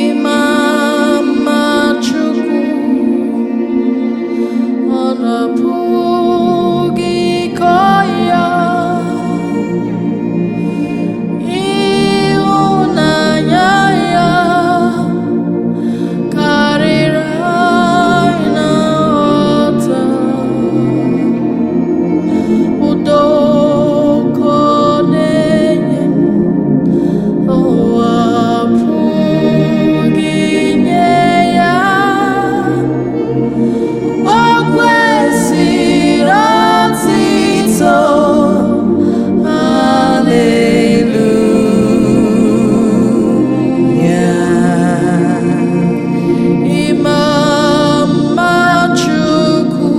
Ịma mma Chukwu, ọ na-apụghị ịkọ ya. Ịhụnanya ya karịrị anyị na nghọta. Udo ka ọ na-enye, ụwa apụghị inye ya. O kwesịrị otito, haleluya. Ịma mma Chukwu,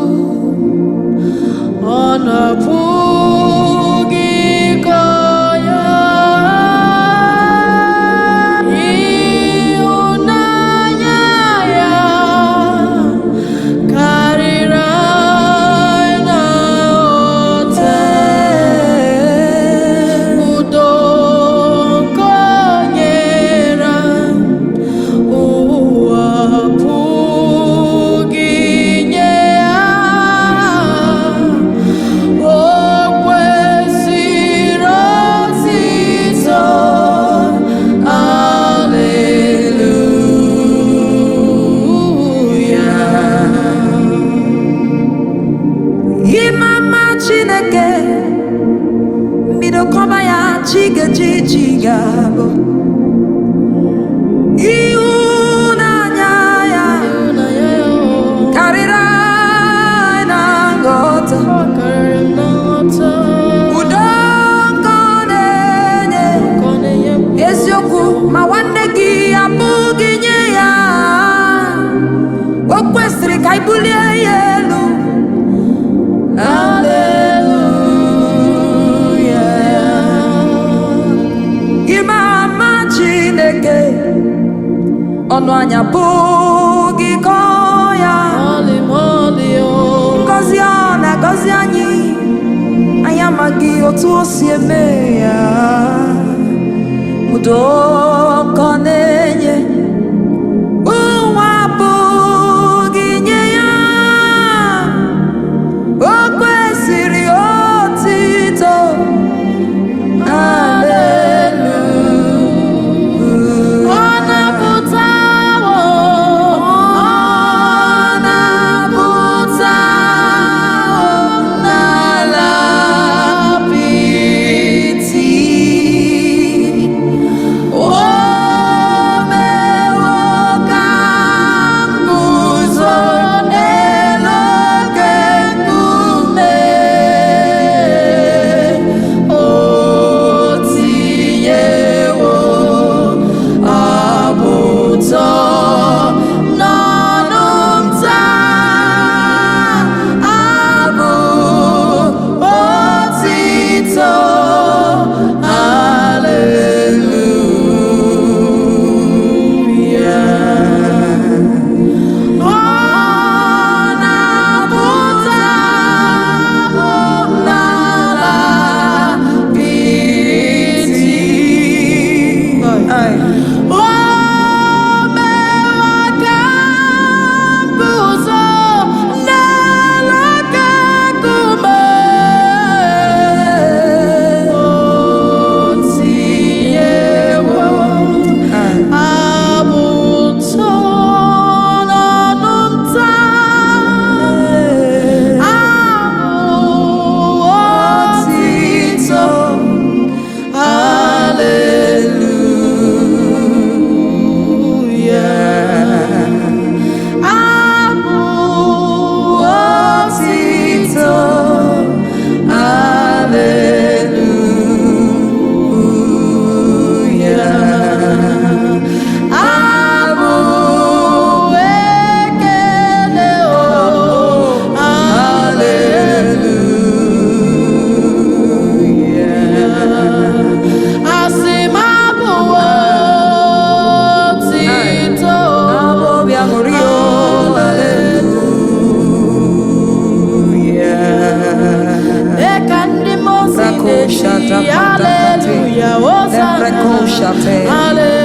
ọ na-apụghị ịkọ ya. Ịhụnanya ya karịrị anyị na nghọta. Udo nke o nyere, ụwa apụghị inye ya. O kwesịrị otito, haleluya. Ịma mma Chineke, mbido kọba ya, chi ga-eji chi ga-abụ. Ịhụnanya ya Ịhụnanya ya o, karịrị anyị na nghọta. ọ karịrị m na nghọta. Udo nke ọ na-enye, Ka ọ na-enye m. eziokwu, ma nwanne gị abụghị nye ya. O kwesịrị ka anyị bulie ya elu. Haleluya. Ịma mma Chineke, ọnụ anya apụghị kọọ ya. Ọlị ma ọlị o. Ngọzi ọ na-agọzi anyị, anyị amaghị otu o si eme ya. Udo ka ọ na-enye, ụwa apụghị nye ya. O kwesịrị otito, haleluya. Ọ na-apụta o, Ọ na-apụta n'ala apịtị. O Shate. Hallelujah.